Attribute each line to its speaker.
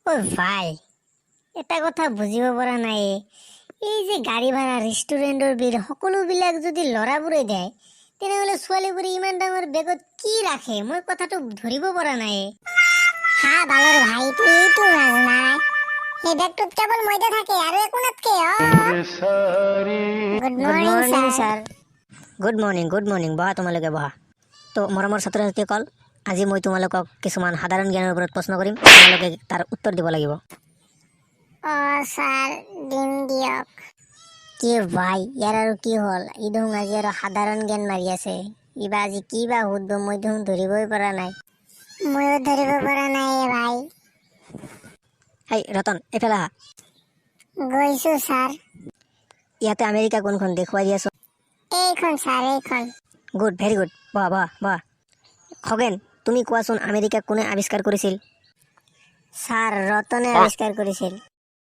Speaker 1: ঐ ভাই, এটা কথা বুজিব পৰা নাই। এই যে গাড়ী ভাড়া, ৰেষ্টুৰেণ্টৰ বিল, সকলোবিলাক যদি ল'ৰাবোৰে দিয়ে, তেনেহ'লে ছোৱালীবোৰে ইমান ডাঙৰ বেগত কি ৰাখে? মই কথাটো ধৰিব পৰা নাই।
Speaker 2: হা বালৰ ভাই, তুই এইটো নাজানাই? সেই বেগটোত কেৱল ময়দা থাকে আৰু একো নাথাকে অ। Good
Speaker 1: good
Speaker 2: morning
Speaker 1: morning.
Speaker 2: Sir.
Speaker 1: Sir.
Speaker 3: Good morning, good morning. বহা, তোমালোকে বহা। তো মৰমৰ ছাত্ৰ ছাত্ৰীসকল, আজি মই তোমালোকক কিছুমান সাধাৰণ জ্ঞানৰ ওপৰত প্ৰশ্ন কৰিম। তোমালোকে তাৰ উত্তৰ দিব লাগিব।
Speaker 2: অ ছাৰ, দিম দিয়ক।
Speaker 1: কি ভাই, ইয়াৰ আৰু কি হ'ল? ই দেখোন আজি আৰু সাধাৰণ জ্ঞান মাৰি আছে। ইবা আজি কি বা সুধব, মই দেখোন ধৰিবই পৰা নাই।
Speaker 2: ময়ো ধৰিব পৰা নাই এ ভাই।
Speaker 3: হেই ৰতন, এইফালে আহা।
Speaker 2: গৈছো ছাৰ।
Speaker 3: ইয়াতে আমেৰিকা কোনখন দেখুৱাই দিয়াচোন।
Speaker 2: এইখন ছাৰ, এইখন।
Speaker 3: Good, very good. বহা, বহা, বহা। খগেন, তুমি কোৱাচোন, আমেৰিকা কোনে আৱিষ্কাৰ কৰিছিল?
Speaker 1: ছাৰ, ৰতনে আৱিষ্কাৰ কৰিছিল।